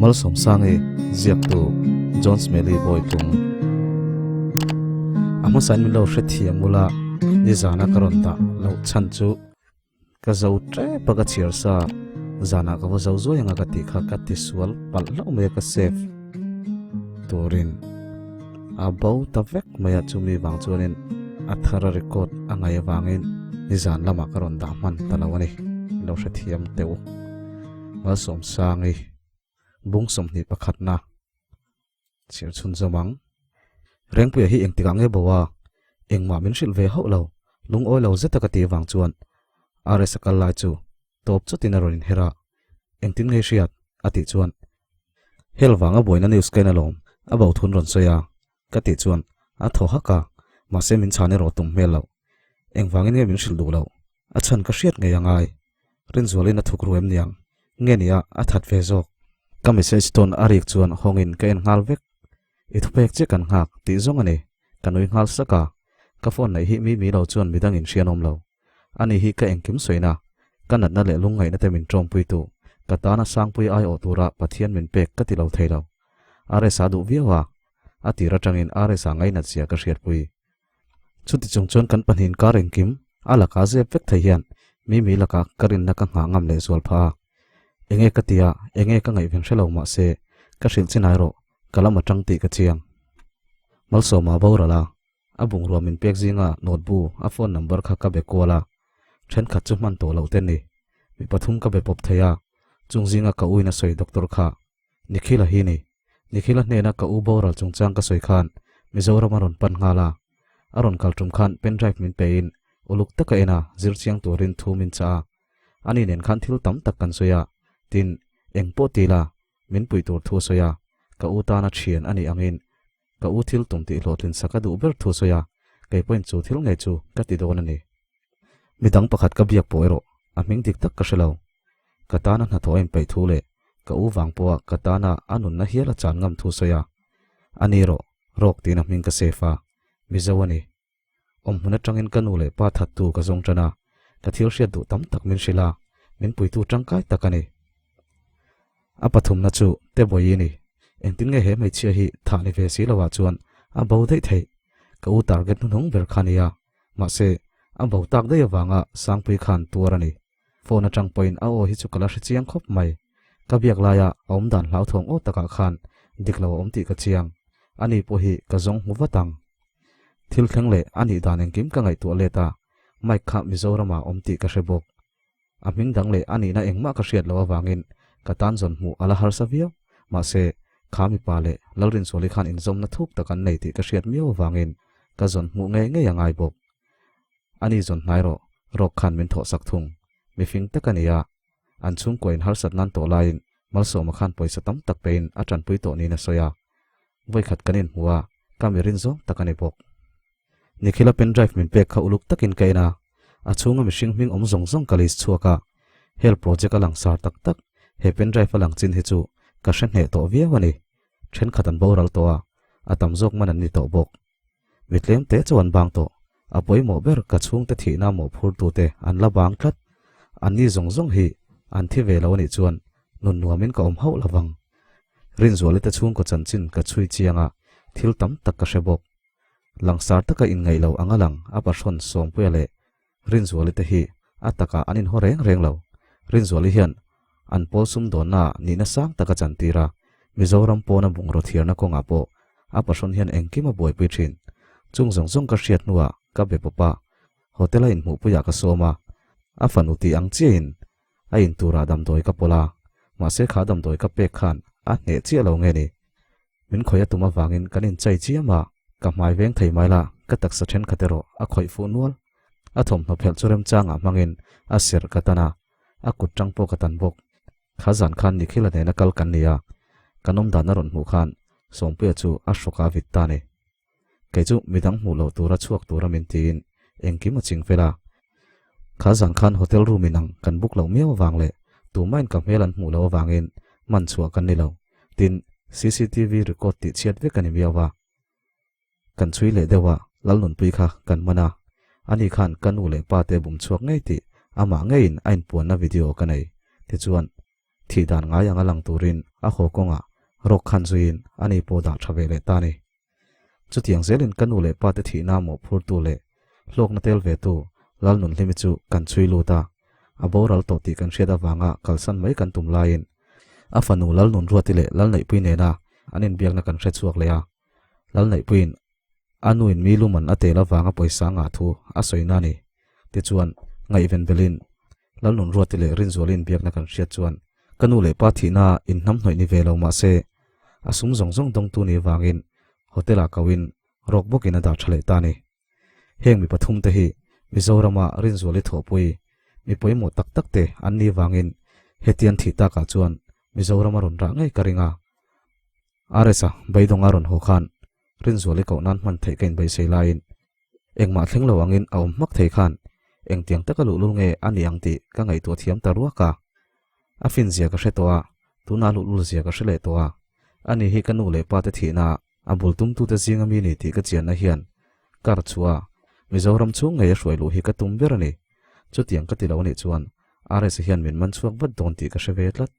Malsawmsangi ziaktu John Smelly Bawitlung A hmasain min lo hrethiam ula nizana ka rawn dah loh chhan chu ka zo tep a ka chhiar sa zanah ka va zo zuai anga ka tih kha ka tisual palh hlauh mai a ka save turin a bo ta vek mai a chumi vang chuanin a thar a record a ngaih avangin nizan lamah ka rawn dah hman ta lo a ni lo hrethiam teh u Malsawmsangi bung 21 na chhiar chhun zawm ang. Rengpuia hi engtikah nge bo a? Engmah min hrilh ve hauh lo, lungawi lo zeta ka tih avang chuan RS a kal lai chu tawp chutin a rawn inher a, Engtin nge i hriat? a tih chuan Hel vanga buaina news ka en alawm, a bo thun rawn sawi a, ka tih chuan a thaw hak a, mahse min chhan erawh tum hmel loh. Engvangin nge min hrilh duh loh? A chhan ka hriat ngei angai. Rinzualin a thuk ru em niang? Nge nia a that ve zawk? Ka message tawn a rik chuan hawngin ka en nghal vek. I thupek chiah kan nghak tih zawng a ni. Ka nui nghal sak a. Ka phone neih hi mi mi lo chuan midang in hrian awm lo. Ani hi ka engkim sawina, ka natna leh lungngaihna te min tawngpui tu, ka tana sangpui aiawh tura Pathian min pek ka ti lo thei lo. RSa duh viau a, a tir atangin RSa ngainat zia ka hriatpui. Chuti chung chuan kan pahnihin kar engkim a laka zep vek thei hian Mimi laka ka rinna ka nghah ngam leh zual phah a. Enge ka tia, enge ka ngaihven hre lo mahse ka hrilh chinai rawh, ka lam atang tih ka chiang. Malsawma boral a, a bungrua min pek zinga note bu a phone number kha ka be kual a, thenkhat chu hman tawh loh te ni. Mi pathum ka be pawp thei a, chung zinga ka uin a sawi doctor kha Nikhila hi ni. Nikhila hnena ka u boral chungchang ka sawi khan Mizoram a rawn pan nghal a. A rawn kal tum khan pen drive min pein uluk taka en a zir chiang turin thu min chah a. Ani nen khan thil tam tak kan sawi a, tin, eng pawh ti la, min puih tur thu a sawi a, ka u tana thian a nih angin ka u thil tum tih hlawhtlin sak a duh ber thu a sawi a, kei pawhin chu thil ngei chu ka ti dawn a ni. Midang pakhat ka biak pawh erawh a hming dik tak ka hre lo. Ka tana hnathawh a inpeih thu leh ka u vang pawha ka tana a nunna hial a chan ngam thu sawi a, a ni rawh, rawk tiin a hming ka save a, Mizo a ni. Awmhmun atangin ka nu leh pa thattu ka zawng tan a, ka thil hriat duh tam tak min hrilh a, min puitu tangkai tak a ni. A pathumna chu Tebawi i ni. Engtin nge he hmeichhia hi thah ni ve si loah chuan a bo daih theih? Ka u target hnuhnung ber kha nia. Mahse, a bo tak daih avanga Sangpui khan tuar a ni. Phone atang pawhin a aw hi chu ka la hre chiang khawp mai. Ka biak laia a awmdan hlauthawng aw takah khan dik lo a awm tih ka chiang. Ani pawh hi ka zawng hmu vat ang. Thil thleng leh a nih dan engkim ka ngaihtuah let a, Mike kha Mizoramah a awm tih ka hre bawk. A hming dang leh a nihna engmah ka hriat loh avangin ka tan zawn hmuh a la harsa viau. Mahse, kha mipa leh Lalrinsuali khan inzawmna thuk tak an nei tih ka hriat miau avangin ka zawn hmuh ngei ngei a ngai bawk. Ani zawn hnai rawh, rawk khan min thawhsak thung. Mifing tak a ni a, an chhungkua in harsat nan tawh laiin Malsawma khan pawisa tam tak pein a tanpui tawh niin a sawi a. Vawikhat kan inhmu a, ka mi rin zawng tak a ni bawk. Nikhila pen drive min pek kha uluk takin ka en a, a chhunga mihring hming awm zawng zawng ka list chhuak a, hel project a langsar tak tak, he pen drive a lang chin hi chu ka hre hneh tawh viau a ni. Thenkhat an boral tawh a, a tam zawk man an ni tawh bawk. Mi tlem te chu an bang tawh, a pawimawh ber ka chhungte thihna mawhphurtute an la bang tlat. Anni zawng zawng hi an thi ve lo a nih chuan nun nuamin ka awm hauh lo vang. Rinzuali te chhungkaw chanchin ka chhui chiang a, thil tam tak ka hre bawk. Langsar taka inngaih lo anga lang a pahrawn Sawmpuia leh Rinzuali te hi a takah an inhaw reng reng lo. Rinzuali hian an pawl sumdawnnaah nihna sang tak a chantir a, Mizoram pawna bungraw thiarna kawngah pawh a pahrawn hian engkim a buaipui thin. Chung zawng zawng ka hriat hnuah ka be pawp a, hotel a inhmuhpuiah ka sawm a, a fanu tih ang chiahin a in turah damdawi ka pawlh a, mahse kha damdawi ka pek khan a hneh chiah lo nge ni. Min khawih a tum avangin kan inchai chiam a, ka hmai veng thei mai la, ka taksa thenkhat erawh a khawih fuh nual. A thawmhnaw phelh chu remchangah hmangin a serh ka tan a, a kut tang pawh ka tan bawk. Kha zan khan Nikhila nena kal kan ni a, kan awmdan a rawn hmuh khan Sawmpuia chu a hrawk a vit ta a ni. Kei chu midang hmuh loh tura chhuak tura min tiin engkim a ching fel a. Kha zan khan hotel room in ang kan book loh miau avang leh tumahin ka hmel an hmuh loh avangin man chhuah kan ni lo. Tin, cctv record tih chhiat vek a ni miau a. Kan chhui leh deuh a, Lalnunpui kha kan man a. Ani khan ka nu leh pa te bum chhuak ngei tih amah ngeiin a inpuanna video ka nei. Tichuan. Thih dan ngai anga lang turin a haw kawngah rawk khan zuiin ani pawh dah tha ve leh ta a ni. Chutiang zelin ka nu leh pa te thihna mawhphurtu leh hlawkna tel ve tu Lalnunhlimi chu kan chhui lut a, a boral tawh tih kan hriat avanga kalsan mai kan tum laiin a fanu Lalnunruati leh Lalneihpui nena an inbiakna kan hre chhuak leh a. Lalneihpuiin a nuin mi luman a tel avanga pawisa ngah thu a sawina a ni. Tichuan, ngaihven belin Lalnunruati leh Rinzuali inbiakna kan hriat chuan ka nu leh pa thihna inhnamhnawih ni ve lo mah se a sum zawng zawng dawngtu ni vangin hotel-ah koin rawk bawkin a dah tha leh ta a ni. Heng mi pathumte hi Mizorama Rinzuali thawhpui mi pawimawh tak takte an nih vangin hetian thih takah chuan Mizorama rawn rah ngei ka ring a. RS-a beidawng a rawn haw khan Rinzuali koh nan hman theih ka inbeisei laiin Engmah thleng lo angin a awm hmak thei khan engtiang taka luhlul nge a ni ang tih ka ngaihtuah thiam ta ruak a. A finzia ka hre tawh a, tuna luhlul zia ka hre leh tawh a. Ani hi ka nu leh pa te thihna a bul tumtute zinga mi ni tih ka chianna hian kar chhuah a, Mizoram chhung ngei a hruai luh hi ka tum ber a ni. Chutiang ka ti lo anih chuan RS hian min man chhuak vat dawn tih ka hre ve tlat.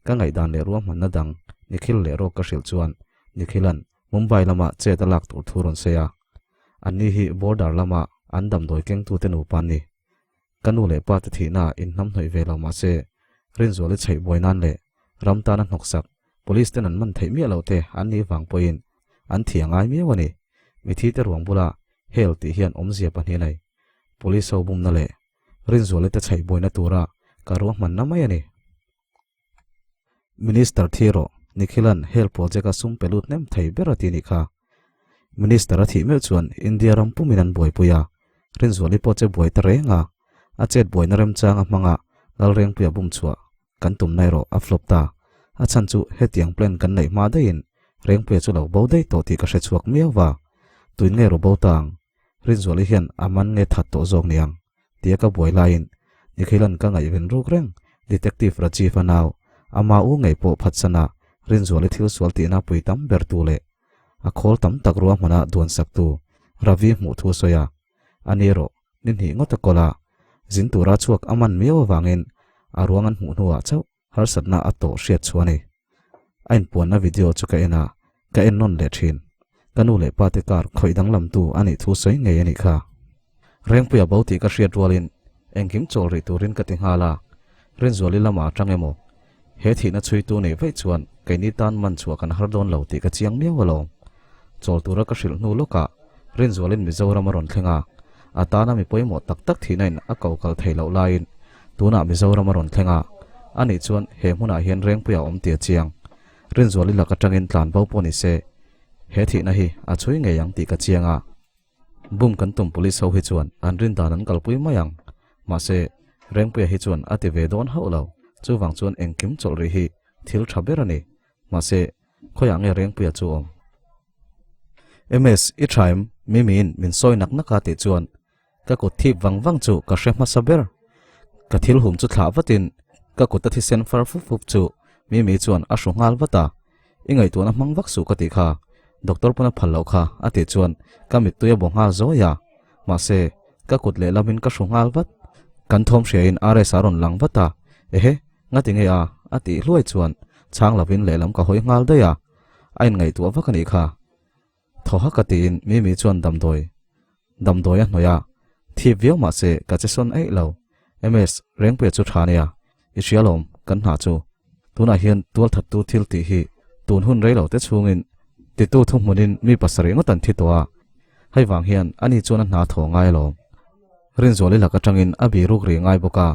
Ka ngaihdan leh ruahmanna dang Nikhil leh Rawk ka hrilh chuan Nikhilan Mumbai lama chet a lak tur thu rawn sawi a. Anni hi border lama an damdawi kengtute nupa an ni. Ka nu leh pa te thihna inhnamhnawih ve lo mah se, Rinzuali chheih buai nan leh ram tana hnawksak police ten an man theih miah loh te an nih vang pawhin an thi a ngai miau a ni. Mithi te ruang bula hel tih hian awmzia pahnih a nei. Police ho bumna leh Rinzuali te chheih buaina tura ka ruahmanna mai a ni. Minister thi rawh, Nikhilan hel project a sum pe lut hnem thei ber a ti nih kha. Minister a thih meuh chuan India ram pumin an buaipui a, Rinzuali pawh che buai ta reng a, a chet buaina remchang a hmanga Lalrengpuia bum chhuah kan tumna erawh a flop ta. A chhan chu hetiang plan kan neih hma daihin Rengpuia chu lo bo daih tawh tih ka hre chhuak miau va, tuin nge ru bo ta ang? Rinzuali hian a man nge that tawh zawk niang? Tia ka buai laiin Nikhilan ka ngaihven ruk reng Detective Rajiv a nau, ama u ngei pawh phatsana Rinzuali thil sual tihna pui tam ber tu leh a khawl tam tak ruahmana duan sak tu Ravi hmuh thu a sawi a. Ani erawh ni hnih ngawt a kawl a, zin tura chhuak a man miau avangin a ruang an hmuh hnuah chauh harsatna a tawh hriat chu a ni. A inpuanna video chu ka en a, ka en nawn leh thin. Ka nu leh pa te kar khawih danglamtu a nih thu sawi ngei a nih kha. Rengpuia bo tih ka hriat rualin engkim chawl rih turin ka ti nghal a, Rinzuali lamah atang emaw he thihna chhuitu neih vaih chuan keini tan man chhuah kan har dawn lo tih ka chiang miau alawm. Chawl tura ka hrilh hnu lawkah Rinzualin Mizoram a rawn thleng a, a tana mi pawimawh tak tak thihna in a ko kal theih loh laiin tunah Mizoram a rawn thleng a, anih chuan he hmunah hian Rengpuia a awm tih a chiang. Rinzuali lak atangin tlan bo pawh ni se, he thihna hi a chhui ngei ang tih ka chiang a. Bum kan tum police ho hi chuan an rin dan an kalpui mai ang. Mahse, Rengpuia hi chuan a ti ve dawn hauh lo, chuvang chuan engkim chawlh rih hi thil tha ber a ni. Mahse, khawiah nge Rengpuia chu awm? MS, i tha em? Mimiin min sawi nak nak a tih chuan ka kut thip vang vang chu ka hre hmasa ber. Ka thil hum chu thlah vatin ka kut a thisen far fup fup chu Mimi chuan a hru nghal vat a. I ngaihtuahna hmang vak suh ka tih kha, doctor pawn a phal loh kha a tih chuan ka mittui a bawh nghal zawi a. Mahse, ka kut lehlamin ka hru nghal vat. Kan thawm hriain RS a rawn lang vat a, Ehe, ngati nge a? a tih hluai chuan chhang lovin lehlam ka hawi nghal daih a. A inngaihtuah vak a nih kha. Thaw hak a tiin Mimi chuan damdawi damdawi a hnawih a, thip viau mah se ka che sawn eih lo. MS, Rengpuia chu tha nia, i hria lawm kan hna chu. Tunah hian tualthattu thil tih hi tun hun rei lo te chhungin titu thuhmunin mi pasarih ngawt an thi tawh a, hei vang hian ani chuan a hna thaw ngai alawm. Rinzuali lak atangin a biruk rih ngai bawk a,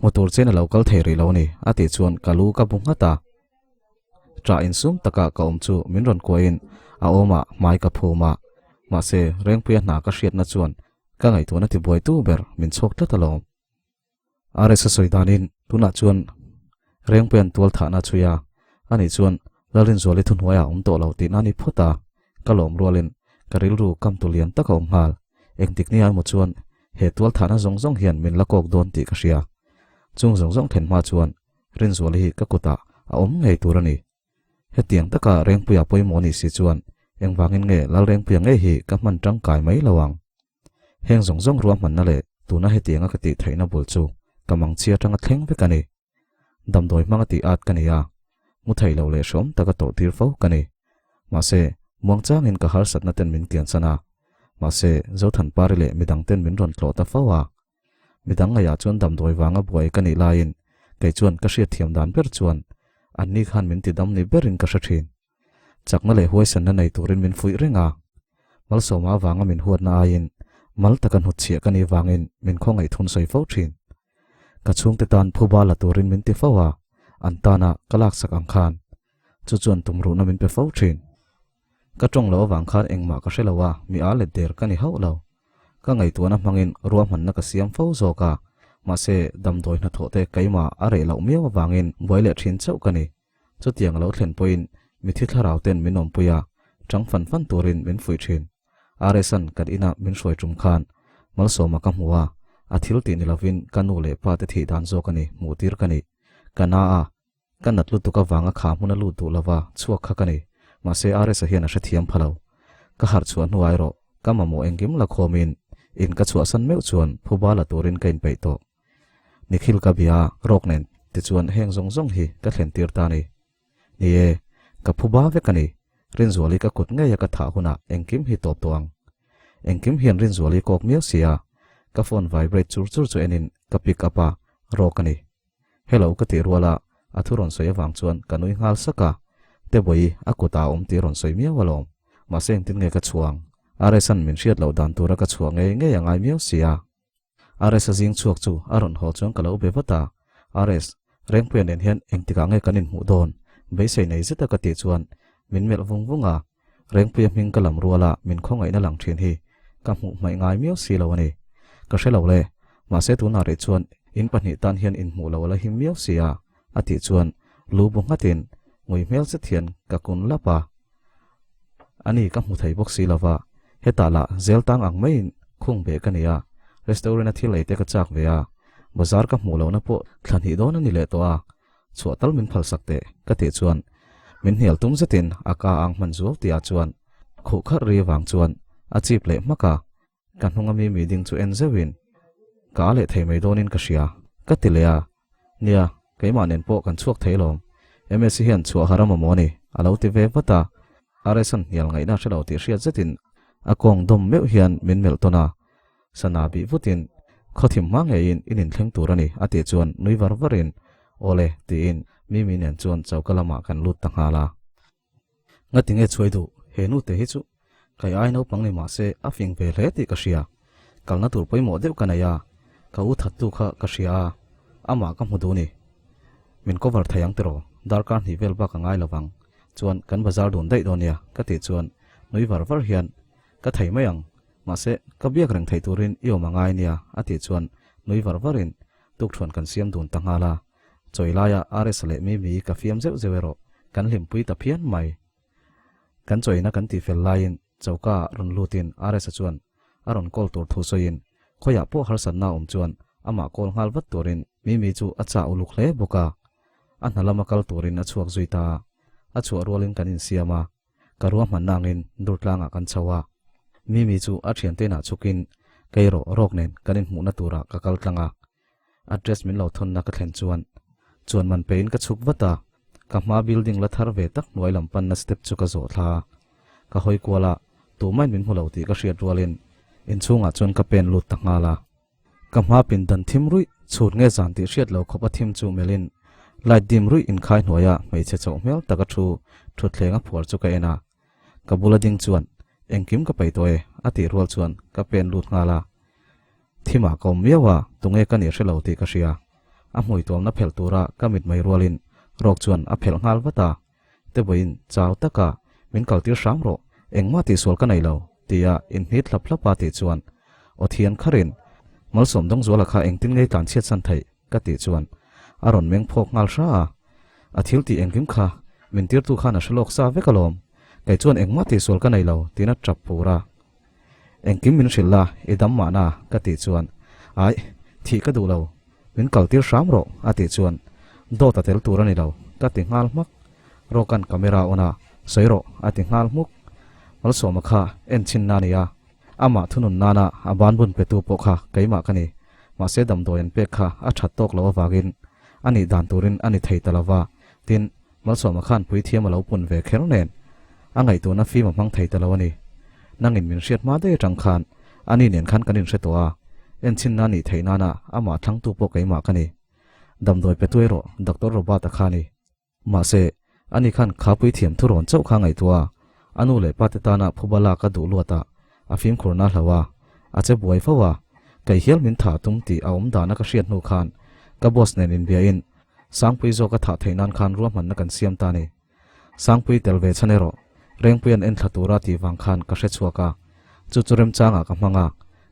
hmu tur chen a lo kal thei rih lo a ni a tih chuan ka lu ka bu nghat a. Ṭah insum takah ka awm chu min rawn kuahin a awmah hmai ka phum a, mahse Rengpuia hna ka hriatna chuan ka ngaihtuahna tibuaitu ber min chhawk tlat alawm. RS a sawi danin tunah chuan Rengpuia'n tual thahna a chhui a, ani chuan Lalrinzuali thuhnuaiah a awm tawh lo tihna a ni phawt a, ka lawm rualin ka rilru kam tu lian tak a awm nghal. Engtik nia emaw chuan he tual thahna zawng zawng hian min la kawk dawn tih ka hria. Chung zawng zawng thlen hma chuan Rinzuali hi ka kutah a awm ngei tur a ni. Hetiang taka Rengpuia pawimawh ni si chuan engvangin nge Lalrengpuia ngei hi ka hman tangkai mai lo ang? Heng zawng zawng ruahmanna leh tuna hetianga ka tih theihna bul chu ka mangchhi atanga thleng vek a ni. Damdawi hmanga tih at ka nei a, mu thei lo leh hrawm taka tawrh tir fo ka ni. Mahse, muangchangin ka harsatna ten min kiansan a. Mahse, Zothanpari leh midang ten min rawn tlawh ta fo a. Midang ngaihah chuan damdawi vanga buai ka nih laiin kei chuan ka hriatthiam dan ber chuan anni khan min tidam ni berin ka hre thin. Chakna leh huaisanna nei turin min fuih reng a. Malsawma avanga min huatna aiin mal taka hnutchhiah ka nih vangin min khawngaih thun sawi fo thin. Ka chhungte tan phuba la turin min ti fo a, an tana ka laksak ang khan chu chuan tumruhna min pe fo thin. Ka tawng loh avang khan engmah ka hre lo a, mi a let der ka ni hauh lo. Ka ngaihtuahna hmangin ruahmanna ka siam fo zawk a, mahse damdawi hnathawh te keimah a reh loh miau avangin buai leh thin chauh ka ni. Chutiang a lo thlen pawhin mithi thlarau ten min awmpui a, chang fan fan turin min fuih thin. RS-a'n kan inah min hruai tum khan Malsawma ka hmu a, a thil tih ni lovin ka nu leh pa te thih dan zawk a ni hmuh tir ka ni. Ka na a, ka nat lutuk avanga kha hmun a lut duh lova chhuak kha ka ni. Mahse RS-a hian a hrethiam pha lo. Ka harh chhuah hnuah erawh ka mamawh engkim la khawmin in ka chhuahsan meuh chuan phuba la turin ka inpeih tawh. Nikhil ka bia rawk nen tichuan heng zawng zawng hi ka thlen tir ta a ni. Ni e, ka phu ba vek a ni. Rinzuali ka kut ngei a ka thah hunah engkim hi tawp tawh ang. Engkim hian Rinzuali kawk miau si a, ka phone vibrate chur chur chu enin ka pick up a, rawk a ni. Hello ka tih rual a, a thu rawn sawi avang chuan ka nui nghal sak a, Tebawii a kutah a awm tih rawn sawi miau alawm. Mahse engtin nge ka chhuang? RS-a'n min hriat loh dan tura ka chhuah ngei ngei a ngai miau si a. RS a zing chhuak chu a rawn haw chuan ka lo be vat a, RS, Rengpuia nen hian engtikah nge kan inhmuh dawn? Beisei nei zeta ka tih chuan min melh vung vung a, Rengpuia hming ka lam ruala min khawngaihna lang thin hi ka hmuh hmaih ngai miau si lo a ni. Ka hre lo le, mahse tunah rih chuan in pahnih tan hian inhmuh lo a la him miau si a, a tih chuan lu bu nghatin ngui hmel zet hian ka kun lap a. Ani ka hmu thei bawk si lova, hetah lah zel tang ang maiin khung beh ka ni a, restaurant a thil ei te ka chak ve a, bazar ka hmuh lohna pawh thla hnih dawn a ni leh tawh a, chhuah tal min phalsak teh ka tih chuan min hnial tum zetin a ka ang hman zuau tihah chuan khuh kharh ri vang chuan a chip leh hmak a. Ka hnung ami mi ding chu en zeuhin ka a leh thei mai dawnin ka hria ka ti leh a, nia keimah nen pawh kan chhuak thei alawm, Msi hian chhuah har a mamawh a ni a lo ti ve vat a, RS-a'n hnial ngaihna hre lo tih hriat zetin a kawng dawm meuh hian min melh tawn a, sana bih vutin khawthim hma ngeiin in inthleng tur a ni a tih chuan nui var varin awle tiin Mimi nen chuan choka lamah kan lut ta nghal a. Ngati nge chhuai duh, he nu te hi chu kai ai naupang ni mah se a fing ve hle tih ka hria. Kalna tur pawimawh deuh ka nei a, ka u thattu kha ka hria a, amah ka hmu duh ni. Min cover thei ang tiraw, darkar hnih vel bak a ngai lovang, chuan kan bazar dun daih dawn nia ka tih chuan nui var var hian ka thei mai ang, mahse ka biak reng theih turin i awm a ngai nia a tih chuan nui var varin tukṭhuan kan siam dun ta nghal a. Chawi laia RS leh Mimi ka fiam zeuh zeuh erawh kan hlimpui ta phian mai. Kan chawina kan tihfel laiin choka ah rawn lutin RS-a chuan a rawn call tur thu sawiin khawiah pawh harsatna a awm chuan amah call nghal vat turin Mimi chu a chah uluk hle bawk a. A hna lama kal turin a chhuak zui ta a. A chhuah rualin kan insiam a, ka ruahmanna angin Durtlangah kan chho a. Mimi chu a thiante inah chhukin kei rawh rawk nen kan inhmuhna turah ka kal tlang a. Address min lo thawnna ka thlen chuan chuan man pein ka chhuk vat a, ka hma building la thar ve tak hnuai lam panna step chu ka zawh thla a, ka hawi kual a, tumahin min hmu lo tih ka hriat rualin inchhungah chuan ka pen lut ta nghal a. Ka hma pindan thim ruih chhut nge zan tih hriat lo khawp a thim chu melhin light dim ruih inkhai hnuaia hmeichhe chauh hmel taka thu thutthleng a phuar chu ka en a, ka bula ding chuan engkim ka peih tawh e a tih rual chuan ka pen lut nghal a. Thimah ka awm miau a, tunge ka nih hre lo tih ka hria. A hmui tuamna phelh tura ka mit mai rualin rawk chuan a phelh nghal vat a. Tebawiin chau taka min kaltir hram rawh, engmah tihsual ka nei lo, tia inhnit hlap hlap a tih chuan aw thian kharin Malsawm Dawngzuala kha engtin ngei tlan chhiat san theih ka tih chuan a rawn meng phawk nghal hra a. A thil tih engkim kha min tirtu khan a hre lawk sa vek alawm, kei chuan engmah tihsual ka nei lo tiin a tap pur a. Engkim min hrilh la, i dam mahna ka tih chuan, Aih, thih ka duh lo, min kal tir hram rawh a tih chuan, Dawt a tel tur a ni lo, ka ti nghal hmak. Rawka'n camera on a, sawi rawh a ti nghal hmuk. Malsawma kha en chhin na nia, amah thunun nana a banbun petu pawh kha keimah ka ni. Mahse damdawi an pek kha a that tawk loh avangin A nih dan turin a ni thei ta lo va, tin, Malsawma khan puithiam a lo pun ve kher nen a ngaihtuahna fim a hmang thei ta lo a ni. Nangin min hriat hma daih atang khan ani nen khan kan inhre tawh a, enchinna nih theih nana amah thlangtu pawh keimah ka ni. Damdawi pe tuai rawh Doctor Robert-a kha a ni. Mahse, ani khan kha puithiam thurawn chauh kha ngaihtuah a, a nu leh pate tana phuba lak a duh luat a, a fimkhurna hlo a, a che buai fo a, kei hial min thah tum tih a awm dana ka hriat hnu khan ka boss nen inbiain Sangpui zawk a thah theih nan khan ruahmanna kan siam ta a ni. Sangpui tel ve chhan erawh Rengpui an enthla tura tih vang khan ka hre chhuak a, chu chu remchangah ka hmang a,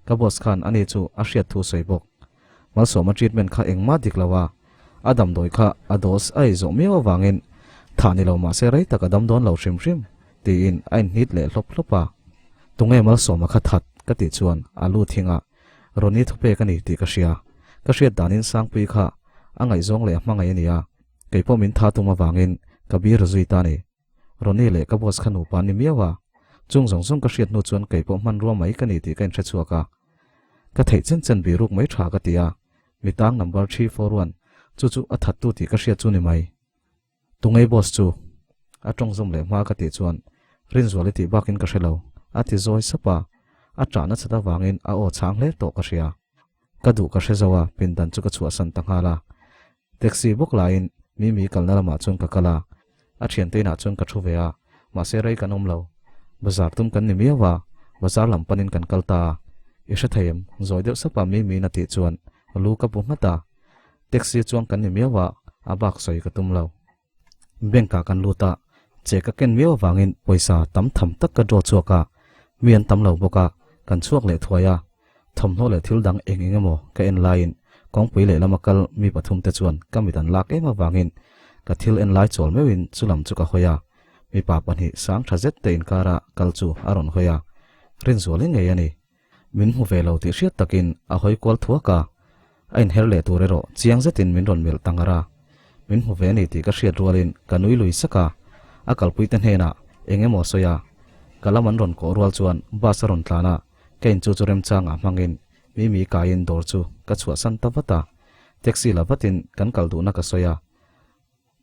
ka boss khan ani chu a hriat thu sawi bawk. Malsawma treatment kha engmah dik lo a, a damdawi kha a dose a ei zawh miau avangin thah ni lo mahse rei tak a dam dawn lo hrim hrim tiin a inhnit leh hlawp hlawp a. Tunge Malsawma kha that ka tih chuan a lu thing a, Ronnie thupek a ni tih ka hria. Ka hriat danin Sangpui kha a ngaihzawng leh a hmangaih a ni a, keipawh min tha tum avangin ka bir zui ta a ni. Ronnie leh ka boss kha nupa an ni miau a, chung zawng zawng ka hriat hnu chuan keipawh hmanrua mai ka ni tih ka inhre chhuak a. Ka theih chen chen biruk mai tha ka ti a, mitang number 341 chu chu a thattu tih ka hriat chu ni mai. Tungei boss chu? A tawng zawm leh hma ka tih chuan Rinzuali tih bakin ka hre lo, a ti zawi sap a, a ṭahna chat avangin a aw chhang hle tawh ka hria. Ka duh ka hre zo a, pindan chu ka chhuahsan ta nghal a. Taxi bawk laiin Mimi kalna lamah chuan ka kal a, a thiante inah chuan ka thu ve a, mahse rei kan awm lo. Bazar tum kan ni miau a, bazar lam panin kan kal ta a. I hre thei em? Zawi deuh sapa Mimiin a tih chuan lu ka bu nghat a. Taxi chuan kan ni miau a, a bak sawi ka tum lo. Bank ah kan lut a, che ka ken miau avangin pawisa tam tham tak ka draw chhuak a, mi an tam lo bawk a, kan chhuak leh thuai a. Thawmhnaw leh thil dang eng eng emaw ka en laiin kawngpui lehlam a kal mi pathum te chuan ka mit an lak em avangin ka thil en lai chawl meuhin chu lam chu ka hawi a, mipa pahnih sang tha zet te inkara kal chu a rawn hawi a, Rinzuali ngei a ni. Min hmu ve lo tih hriat takin a hawi kual thuak a, a inher leh tur erawh chiang zetin min rawn melh ta ngar a. Min hmu ve a ni tih ka hriat rualin ka nui lui sak a, a kalpuite hnenah eng emaw sawi a, ka lam an rawn kawh rual chuan bus a rawn tlan a, ka in chu chu remchangah hmangin Mimi kaiin dawr chu ka chhuahsan ta vat a, taxi la vatin kan kal duhna ka sawi a,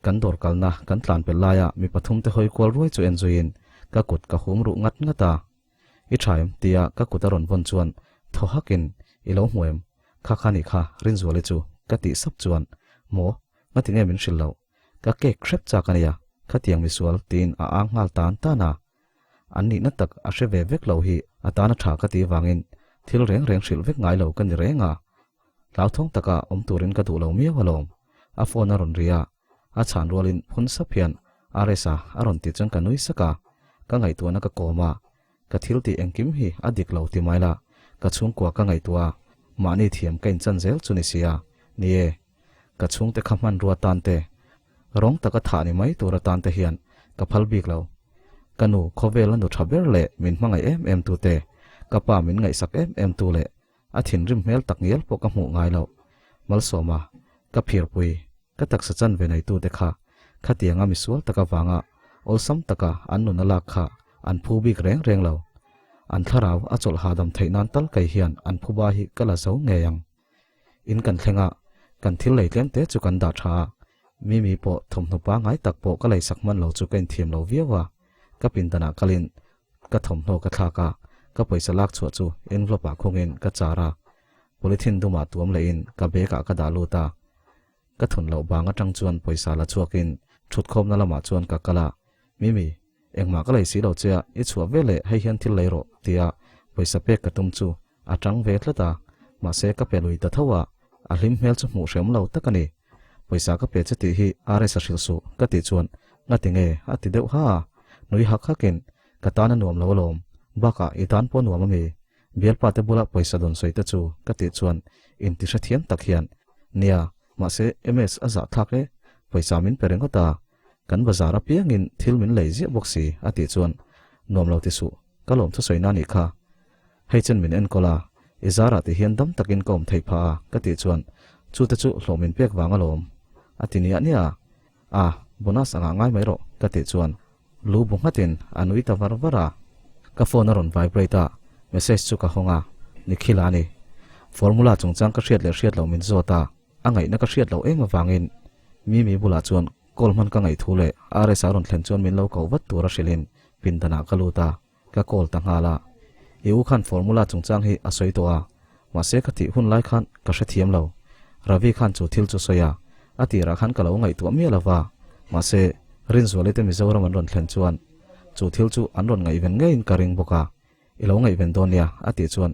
kan dawr kalna kan tlan pelh laia mi pathum te hawi kual ruai chu en zuiin ka kut ka hum ruh ngat ngat a. I tha em? tia ka kut a rawn vawn chuan thaw hakin, I lo hmu em? Kha kha nih kha, Rinzuali chu ka tih sap chuan, Maw? Ngati nge min hrilh loh? Ka cake hrep chak a nia, khatiang misual tiin a ang nghal tan tan a. An nihna tak a hre ve vek lo hi a tana tha ka tih vangin thil reng reng hrilh vek ngai lo ka ni reng a. Hlauthawng taka awm turin ka duh lo miau alawm. A phone a rawn ri a, A chhan rualin phun sap hian RS-a a rawn tih chuan ka nui sak a, ka ngaihtuahna ka kawm a, ka thil tih engkim hi a dik lo ti mai la, ka chhungkua ka ngaihtuah a, mahni thiam ka inchan zel chu ni sia, ni e, ka chhungte kha hmanrua tan te, rawng taka thah ni mai tur atan te hian ka phal bik lo. Ka nu khawvela nu tha ber leh min hmangaih em em tu te, ka pa min ngaihsak em em tu leh a thinrim hmel tak ngial pawh ka hmuh ngai loh. Malsawma, ka phirpui, ka taksa chanve neitute kha khatianga misual tak avanga awlsam taka an nun a lak kha an phu bik reng reng lo. An thlarau a chawlh hahdam theih nan tal kei hian an phuba hi ka la zo ngei ang. In kan thleng a, kan thil lei tlem te chu kan dah tha a, Mimi pawh thawmhnaw pangngai tak pawh ka leisak hman lo chu ka inthiam lo viau a, ka pindanah kalin Ka thawmhnaw ka thlak a, ka pawisa lak chhuah chu envelope ah khungin ka char a, polythene dumah tuam lehin ka bag ah ka dah lut a. Ka thun loh bang atang chuan pawisa la chhuakin thutkhawmna lamah chuan ka kal a, Mimi, engmah ka lei si lo che a, i chhuah ve leh hei hian thil lei rawh tia pawisa pek ka tum chu a tang ve tlat a, mahse ka pe lui ta tho a, a hlim hmel chu hmuh hreawm lo tak a ni. Pawisa ka pe che tih hi RS a hrilh suh ka tih chuan ngati nge a ti deuh ha a, nui hak hakin ka tan a nuam lo alawm, bakah i tan pawh nuam ami? Bialpa te bula pawisa dawn sawi te chu ka tih chuan inti hrethiam tak hian nia, mahse MS a zahthlak e, pawisa min pe ringawt a, kan bazar apiangin thil min lei ziah bawk si a tih chuan nuam lo ti suh, ka lawm thusawi na nih kha. Hei chen min enkawl a, i zarah ti hian dam takin ka awm theih phah a, ka tih chuan, Chute chu hlawh min pek vang alawm, a ti niah niah a. A, bonus angah ngai mai rawh, ka tih chuan lu bu nghatin a nui ta var var a. Ka phone a rawn vibrate a, message chu ka hawng a, Nikhil a ni. Formula chungchang ka hriat leh hriat loh min zawt a, a ngaihna ka hriat loh em avangin. Mimi bulah chuan call hman ka ngaih thu leh RS a rawn thlen chuan min lo koh vat tur a hrilhin pindanah ka lut a, ka call ta nghal a. I u khan formula chungchang hi a sawi tawh a, mahse ka tih hun lai khan ka hrethiam lo. Ravi khan chu thil chu sawi a, a tirah khan ka lo ngaihtuah miah lo va, mahse Rinzuali te Mizoram an rawn thlen chuan chu thil chu an rawn ngaihven ngeiin ka ring bawk a, I lo ngaihven dawn nia, a tih chuan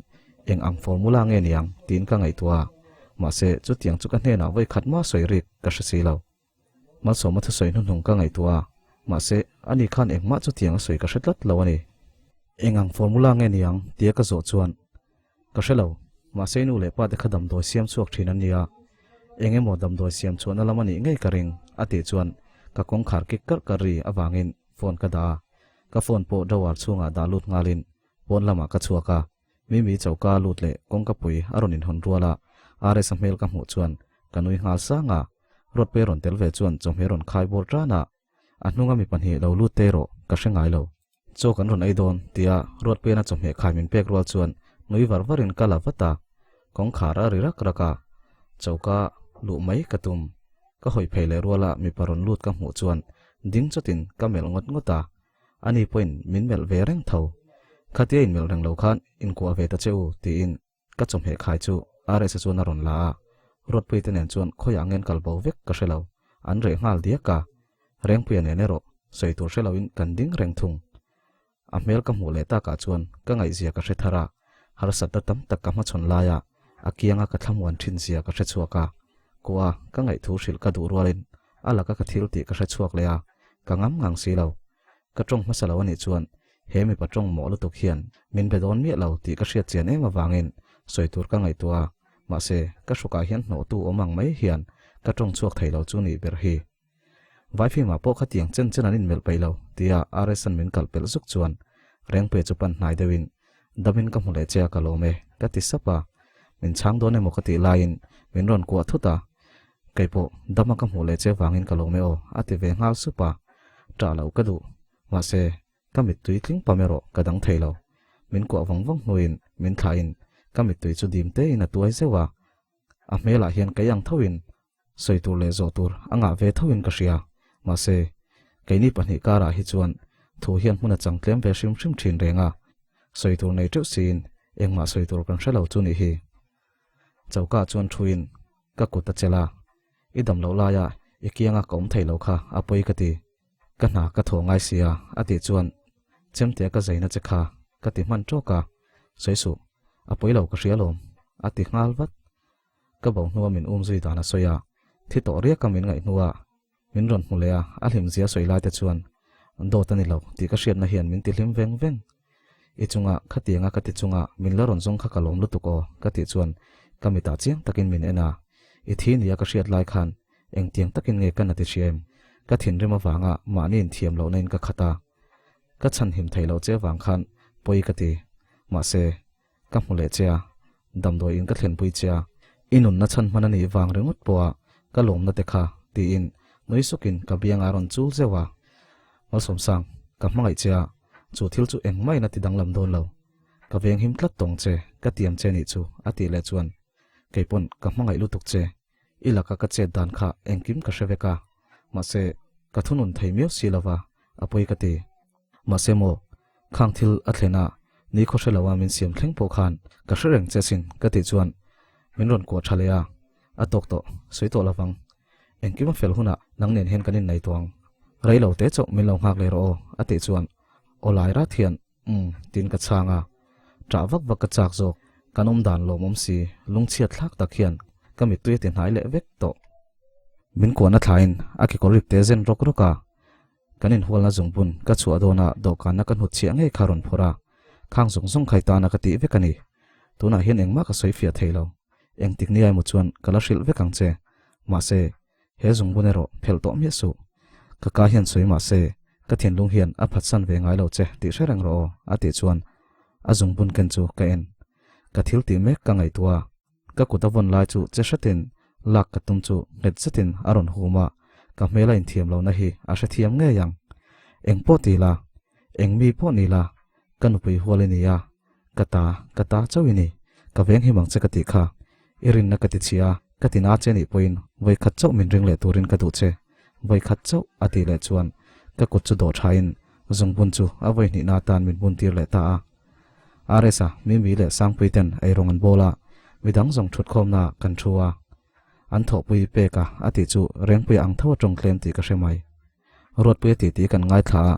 eng ang formula nge niang tiin ka ngaihtuah a, mahse chutiang chu ka hnenah vawi khat mah sawi rik ka hre si lo. Malsawma thusawi hnuhnung ka ngaihtuah a, mahse ani khan engmah chutiang a sawi ka hre tlat lo a ni. Eng ang formula nge niang tia ka zawh chuan ka hre lo, mahse i nu leh pa te kha damdawi siam chhuak thin an ni a, eng emaw damdawi siam chhuahna lam a nih ngei ka ring, a tih chuan ka kawngkhar kik karh karh ri avangin phone ka dah a, Ka phone pawh drawer chhungah dah lut nghalin pawn lamah ka chhuak a, Mimi choka lut leh kawngka pui a rawn inhawn rual a, RS-a hmel ka hmuh chuan ka nui nghal sang a, Ruatpui rawn tel ve chuan chawhmeh rawn khai bawr tan a, a hnunga mi pahnih lo lut te erawh ka hre ngai lo. Chaw kan rawn ei dawn tia Ruatpuiana chawhmeh khai min pek rual chuan nui var varin ka la vat a, kawngkhar a ri rak rak a, choka luh mai ka tum. Ka hawi phei leh ruala mipa rawn lut ka hmuh chuan ding chawtin ka melh ngawt ngawt a, ani pawhin min melh ve reng tho. Khatia inmelh reng lo khan inkuah ve ta che u tiin ka chawhmeh khai chu RS-a chuan a rawn la a, Ruatpuite nen chuan khawiah ngen kal bo vek ka hre lo, an reh nghal diak a, Rengpuia nen erawh sawi tur hre loin kan ding reng thung. A hmel ka hmuh leh takah chuan ka ngaihzia ka hre thar a, harsatna tam tak ka hmachhawn laia a kianga ka thlamuan thin zia ka hre chhuak a, kua ka ngaihthu hrilh ka duh rualin a laka ka thil tih ka hre chhuak leh a, ka ngam ngang si lo. Ka tawng hmasa lo anih chuan he mipa tawng mawh lutuk hian min be dawn miah lo tih ka hriat chian em avangin sawi tur ka ngaihtuah a, mahse ka hrukah hian hnawhtu awm ang mai hian ka tawng chhuak thei lo chu nih ber hi. Vaifimah pawh khatiang chen chen an inmelh peih lo, tia RS-a'n min kalh pelh zuk chuan Rengpuia chu pan hnai deuhin, Damin ka hmu leh che a ka lawm e, ka ti sap a. Min chhang dawn emaw ka tih laiin min rawn kuah thut a, Keipawh dama ka hmuh leh che vangin ka lawm e aw, a ti ve nghal sup a. Ṭah loh ka duh, mahse ka mittui tling pam erawh ka dang thei lo. Min kuah vawng vawng hnuin min thlahin ka mittui chu dim tein a tuai zeuh a, a hmelah hian kei ang thoin Sawi tur leh zawh tur a ngah ve thoin ka hria. Mahse, keini pahnih karah hi chuan thu hian hmun a chang tlem ve hrim hrim thin reng a, sawi tur nei teuh siin engmah sawi tur kan hre lo chu nih hi. Choka chuan thuin ka kut a chelh a, I dam loh laia i kianga ka awm thei lo kha a pawi ka ti. Ka hna ka thaw ngai sia a tih chuan chemtea ka zaina che kha ka ti hman tawk a, sawi suh, a pawi lo ka hria lawm a ti nghal vat. Ka bo hnua min um zui dan a sawi a, thi tawh riaka min ngaih hnua min rawn hmu leh a, a hlimzia sawi lai te chuan dawt a ni lo tih ka hriatna hian min ti hlim veng veng. I chunga khatianga ka ti chunga min la rawn zawng kha ka lawm lutuk aw ka tih chuan ka mitah chiang takin min en a, i thi nia ka hriat lai khan engtiang takin nge ka na ti hria em? Ka thinrim avanga mahni inthiam lohna in ka khat a, ka chhanhim theih loh che avang khan pawi ka ti. Mahse. Ka hmu leh che a, damdawi in ka thlenpui che a, i nunna chhan hman a nih vang ringawt pawh a ka lawmna te kha, tiin nui sukin ka biangah a rawn chul zeuh a. Malsawmsang, ka hmangaih che a, chu thil chu engmah in a ti danglam dawn lo. Ka venghim tlat tawng che, ka tiam che nih chu, a tih leh chuan, Keipawn ka hmangaih lutuk che, i laka ka chet dan kha engkim ka hre vek a, mahse ka thunun thei miau si lova, a pawi ka ti. Mahse maw, khang thil a thlen a, ni khaw hre lo a min siam thleng pawh khan ka hre reng che sin ka tih chuan min rawn kuah tha leh a, a tawk tawh, sawi tawh lovang. Engkim a fel hunah nang nen hian kan innei tawh ang. Rei lo te chauh min lo nghak leh rawh aw a tih chuan aw lai rat hian umm tiin ka chhang a, ṭah vak vak ka chak zawk, kan awm dan lawmawm si lungchhiat thlak tak hian ka mittui a ti hnai leh vek tawh. Min kuahna thlain a kekawr ip te zen rawk rawk a, Kan inhualna zungbun ka chhuah dawnah dawhkanna ka hnutchhiah ngei kha rawn phawrh a, khang zawng zawng khai tana ka tih vek a ni. Tunah hian engmah ka sawi fiah thei lo. Engtik ni emaw chuan ka la hrilh vek ang che. Mahse, he zungbun erawh phelh tawh miah suh. Ka ka hian sawi mahse, ka thinlung hian a phatsan ve ngai lo che tih hre reng rawh aw, a tih chuan a zungbun ken chu ka en. Ka thil tih mek ka ngaihtuah a. Ka kut a vawn lai chu che hretin lak ka tum chu nghet zetin a rawn hum a, ka hmel a inthiam lohna hi a hrethiam ngei ang. Eng pawh ti la, eng mi pawh ni la, ka nupui hual i ni a, ka ta, ka ta chauh i ni, ka veng him ang che ka tih kha, i rinna ka ti chhia a. Ka ti na che nih pawhin vawi khat chauh min ring leh turin ka duh che, vawi khat chauh a tih leh chuan ka kut chu dawh thain zungbun chu a vawi hnihna atan min bun tir leh ta a. RS-a Mimi leh Sangpui ten eirawng an bawl a, midang zawng thutkhawmna kan thu a. An thawhpui pek a a tih chu Rengpuia ang tho a tawng tlem tih ka hre mai. Ruatpuia titi kan ngaithla a,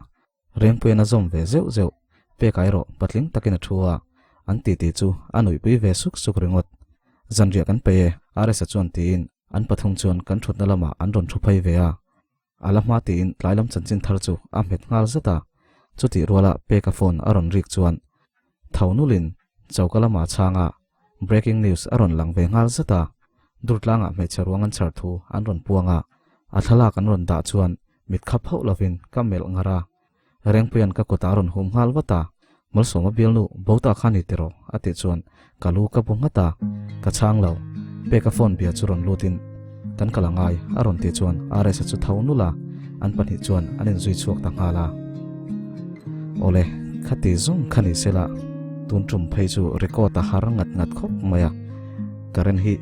Rengpuian a zawm ve zeuh zeuh, pek erawh patling takin a thu a, an titi chu a nuihpui ve suk suk ringawt. Zanriah kan pe e, RS-a chuan tiin an pathum chuan kan thutna lamah an rawn thu phei ve a. A la hma tiin tlai lam chanchin thar chu a hmet nghal zat a, chutih ruala peka phone a rawn rik chuan tho nulin choka lamah chhang a, breaking news a rawn lang ve nghal zat a, Durtlangah hmeichhe ruang an chhar thu an rawn puang a, a thlalak an rawn dah chuan mit khap hauh lovin ka melh ngar a, Rengpuia'n ka kutah a rawn hum nghal vat a, Malsawma bialnu bo ta kha ni tiraw? a tih chuan ka lu ka bu nghat a, ka chhang lo. Peka phone bia chu rawn lutin kan kal a ngai a rawn tih chuan RS-a chu tho nulh a, an pahnih chuan an inzui chhuak ta nghal a. Awle, khati zawng kha ni sela, tun tum phei chu record a har ngat ngat khawp mai a, current hi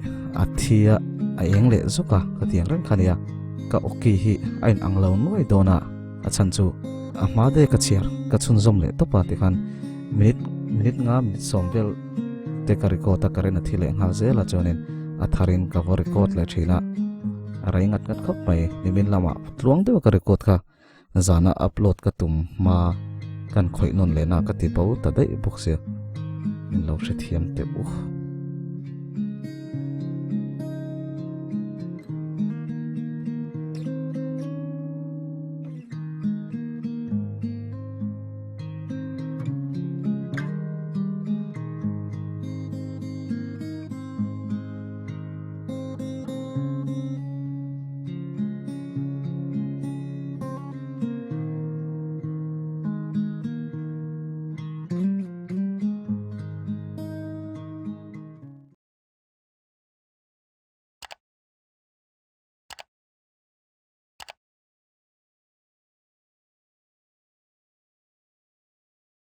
a thi a, a eng leh zawk a ka ti ang reng kha nia, ka awki hi a inang lo nuai dawn a. A chhan chu a hma daih ka chhiar ka chhunzawm leh tawp a tikhan minute minute nga minute sawm vel te ka record a current a thi leh nghal zel a chuanin a tharin ka va record leh thin a a rei ngat ngat khawp mai nimin lamah tluang deuh a ka record kha zana upload ka tum hma kan khawih nawn lehna ka ti bo ta daih bawk sia min lo hrethiam teh u.